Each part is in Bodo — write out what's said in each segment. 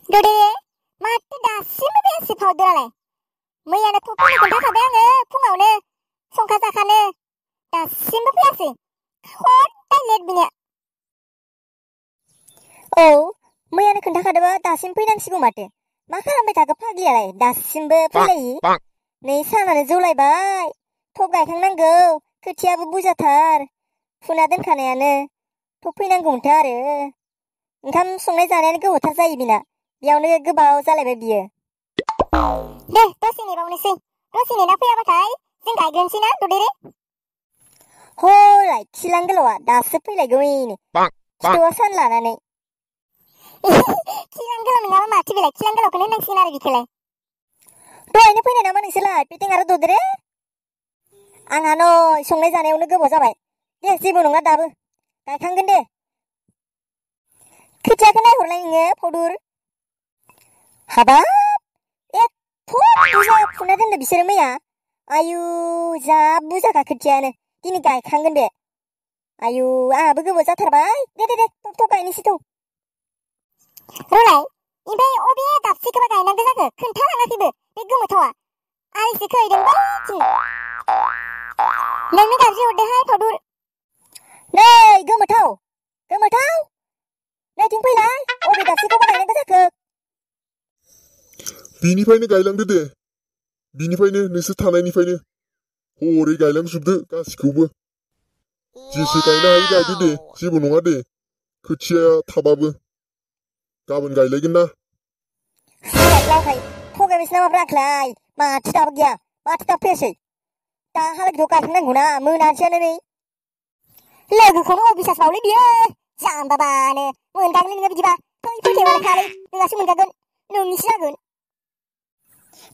दे माथो दासिमबो बेलासि फावदोरालाय मैयानो फुङावनो खोन्थाखाबाय आङो फुङावनो संखा जाखानो दासिमबो फैयासै खदाय लेट बिनिया। औ मैयानो खोन्थाखादोंबा दासिम फैनांसिगौ माथो मा खालामबाय थाखो फाग्लियालाय दासिमबो फैलायि नै सानानो जौलायबाय थब गायखांनांगौ खोथियाबो बुरजाथार फुना दोनखानायानो थब फैनांगौमोनथ' आरो ओंखाम संनाय जानायानो गोबावथार जायो बिना बेयावनो गोबाव जालायबाय बियो। दे दसे नेबावनोसै दसे नेना फैयाबाथाय जों गायग्रोनोसै ना ददेरे। हलाय खिलां गोलावा दासो फैलायगौयैनो खिथौआ सान लानानै। खिलां गोलाव नङाबा माथो बेलाय खिलां गोलावखौनो होनांसिगोन आरो बिखौलाय। दहायनो फैनाय नामा नोंसोरलाय पेटें आरो ददेरे? आंहा नै संनाय जानायावनो गोबाव जाबाय दे जेबो नङा दाबो गायखांगोन दे। खोथियाखौ नायहरलाय नोङो फावदुर हाबाब एथ' बुरजा फुना दोनदो बिसोरो मैया आयु जा बुरजाखा खोथियानो दिनै गायखांगोन बे आयु आंहाबो गोबाव जाथारबाय दे थब गायनोसै थौ। रलाय ओमफ्राय अबे दाबसेखौबा गायनांगौ जाखो खोन्थालाङाखैबो बे गोमोथावा आलिसो खोहैदों बैथिं नोंनो गाज्रि हरदोंहाय फावदुर। नै गोमोथाव नैथिं फैलाय अबे दाबसेखौबा गायनांगौ जाखो? बिनिफ्रायनो गायलांदो दे बिनिफ्रायनो नोंसोर थानायनिफ्रायनो हरै गायलांजोबदो गासिखौबो जेसे गायनो हायो गायदो दे जेबो नङा दे खोथिया थाबाबो गाबोन गायलायगोन ना। लावखाय थगायबायसो नामा ब्राख्लाय माथो दाबो गैया माथो दाबो फैयासै दाहालागैथ' गायखांनांगौना मोनानोसैयानो नै। लोगोखौनो अबिसास बावलै बियो जाम्बाबानो मोनगागोनलै नोङो बिदिबा फैथायबालाय खालै नोंहासो मोनगागोन नोंनिसो जागोन।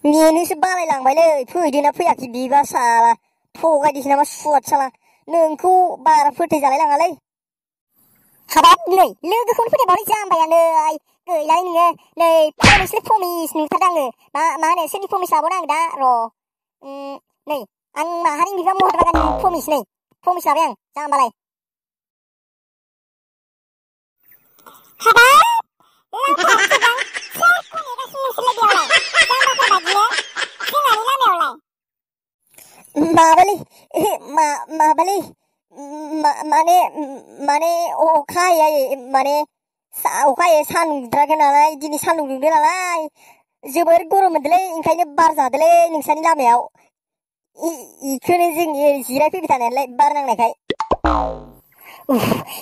नेनोसो बालायलांबायलै फैदोंना फैयाखै बिबा साला थगायदोंसो नामा सुवाद साला नोंखौ बारा फोथाय जालाय लाङालै। हाबाब नै लोगोखौनो फोथायबावलै जाम्बायानो गैलाय नोङो नै नोंसोर प्रमिस नुथारदों आङो मा होनो सोरनि प्रमिस लाबावनो आं दा र' नै आं माहारिनि बिफा महात्मा गान्धीनि प्रमिस लाबाय आं जाम्बालाय। हाबाब लांखारसोदां सोरखौ नेगासिनो नोंसोरलाय बेयावलाय जाम्बाफोर बादिनो जोंहानि लामायावलाय। माबालै माने अखा हायो माने अखा हायो सान्दुं दुंद्रागोन नालाय दिनै सान्दुं दुंदों नालाय जोबोर गरम मोनदोंलै ओंखायनो बार जादोलै नोंसानि लामायाव इखौनो जों जिरायफैबाय थानायालाय बार नांनायखाय।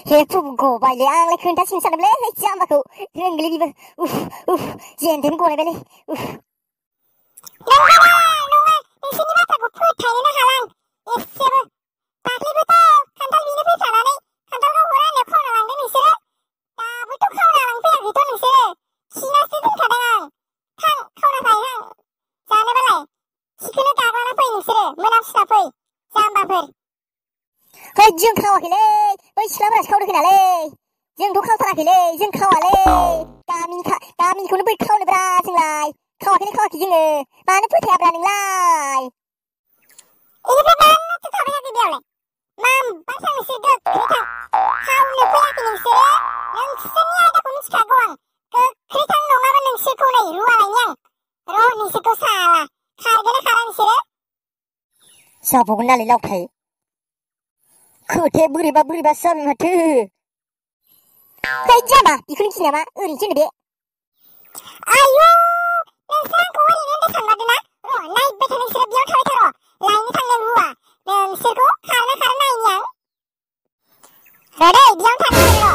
हे गबायलै आंलाय खोन्थासिनो सानदोंलै जाम्बाखौ रोंगोलै बिबो जेनथेन गलायबायलै। नङा नोंसोरनि बाथ्राखौ फोथायनोनो हाला आं एसेबो दाख्लैबोथ' खान्थाल बिनो फैफानानै खान्थालखौ हरा होननायाव खावना लांदों नोंसोरो दाबोथ' खावना लांफैयाखैथ' नोंसोरो खिनासो दोनखादों आं खावना फायहां जानोबालाय खिखौनो गाग्लाना फै नोंसोरो मोनामसुना फै जाम्बाफोर। है जों खावाखैलै बै सिख्लाफोरासो खावदों खोनालै जोंथ' खावथाराखैलै जों खावालै गामिनिखौनो बोरै खावनोब्रा जोंलाय खावाखै जोङो मानो फोथायाब्रा नोंलाय। इनिफ्राय मानोथो थाबायाखै बेयावलाय मामबायसा नोंसोर गोख्रैथां खावनो फैयाखै नोंसोरो नोंसोरनि आयदाखौ मिथिखागौ आं गोख्रैथां नङाबा नोंसोरखौ नै रुवालायनि आं र' नोंसोरखौ साला खारगोन ना खारा नोंसोरो। जाबावगोन नालाय लावखाय खोथाया बोरैबासो जाबाय माथो। है जाम्बा बेखौनो गियो नामा ओरैनोसो होनो बे। आयु नोंसोर आंखौ ओरैनो होनदो सानमारदोंना र' नायबाय था नोंसोरो बेयाव थाबाय था र' लायनो थांनायाव रुवा नोंसोरखौ खारना खारा नायनि आं र' दै बेयावनो था नोंसोरो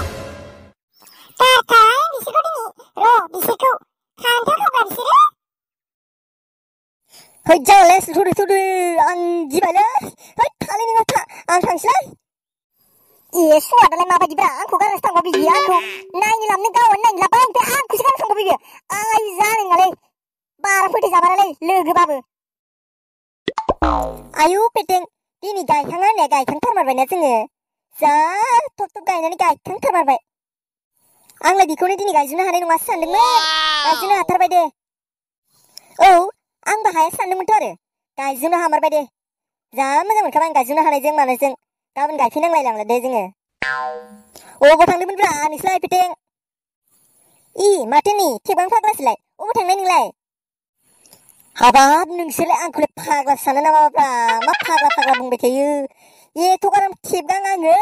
र' गारथाय बिसोरखौ दिनै र' बिसोरखौ खानोथ' खाब्रा बिसोरो। है जालाय थौदो आं गिबायलै है थालै नोङो था आं थांसैलै। ए सुवादालाय माबायदिब्रा आंखौ गारनासो थांबाय बियो आंखौ नायनो लांनो गावहानो नायनो लाबाय ओमफ्राय आंखौसो गारना थांबाय बियो आय जानाय नङालै बारा फोथायजामारालै लोगोबाबो। आयु पेटें दिनै गायखाङा होननाया गायखांथारमारबायना जोङो जा थब गायनानै गायखांथारमारबाय आंलाय बेखौनो दिनै गायजोबनो हानाय नङासो सानदोंमोन गायजोबनो हाथारबाय दे। औ आंबो हाया सानदोंमोनथ' आरो गायजोबनो हामारबाय दे जा मोजां मोनखाबाय आं गायजोबनो हानायजों मानायजों गाबोन गायफैनांलायलांला दे जोङो। अबाव थांदोंमोनब्रा नोंसोरलाय पेटें? माथो नै थेबां फाग्लासोलाय अबाव थांनाय नोंलाय हाबाब नोंसोरलाय आंखौलाय फाग्ला सानो नामाब्रा मा फाग्ला बुंबाय थायो एथ' गाराम थेबगां आङो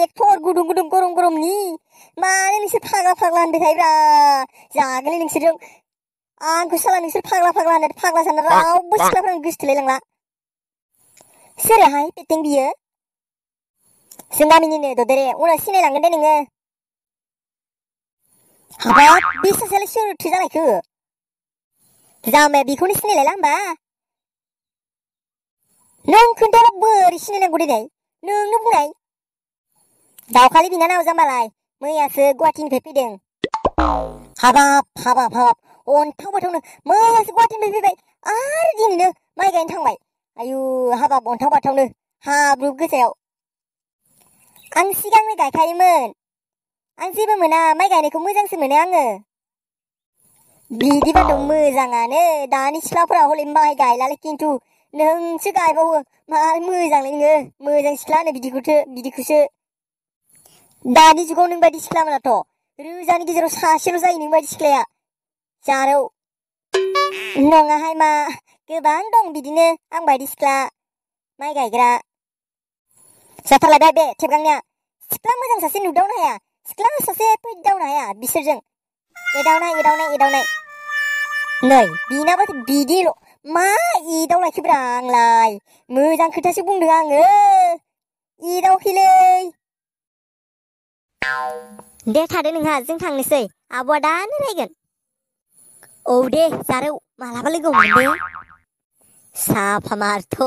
एक्टर गुदुं गरम गरमनि मानो नोंसोर फाग्ला होनबाय थायोब्रा जागोनलै नोंसोरजों आंखौ साला नोंसोर फाग्ला होननानै फाग्ला सानो रावबो सिख्लाफ्रानो गोसोथोलाय लांला सोरहाय पेटें बियो जों गामिनिनो ददेरे उनाव सिनायलांगोन दे नोङो हाबाब बे सासेयालाय सोरथो जानायखो जामाया बेखौनो सिनायलायला होमबा नों खोन्थाबा बोरै सिनायनांगौ देनाय नोंनो बुंनाय दावखालि बिनानाव जाम्बालाय मैयासो गुवाहाटीनिफ्राय फैदों हाबाब अन्थाव बाथावनो मैयासो गुवाहाटीनिफ्राय फैबाय आरो दिनैनो माइ गायनो थांबाय आयु हाबाब अन्थाव बाथावनो हाब्रु गोजायाव आं सिगांनो गायखायोमोन आं जेबो मोना माइ गायनायखौ मोजांसो मोनो आङो बिदिबाथ' मोजाङानो दानि सिख्लाफोरा हले माइ गायलालै खिन्थु नोंसो गायबावो मा मोजांलै नोङो मोजां सिख्ला होनो बिदिखौसो दानि जुगाव नों बायदि सिख्ला मोनाथ' रोजानि गेजेराव सासेल' जायो नों बायदि सिख्लाया जारौ नङाहाय मा गोबां दं बिदिनो आं बायदि सिख्ला माइ गायग्रा जाथारलायबाय बे थेबगांनिया सिख्ला मोजां सासे नुदावनो हाया सिख्ला सासे फैदावनो हाया बिसोरजों एदावनाय नै बिनाबाथ' बिदिल' मा एदावलायखोब्रा आंलाय मोजां खोथासो बुंदों आङो एदावखैलै दे थादो नोंहा जों थांनोसै आब'आ दानो रायगोन औ दे जारौ मालाबा लोगो हमगोन दे साफा मारथ'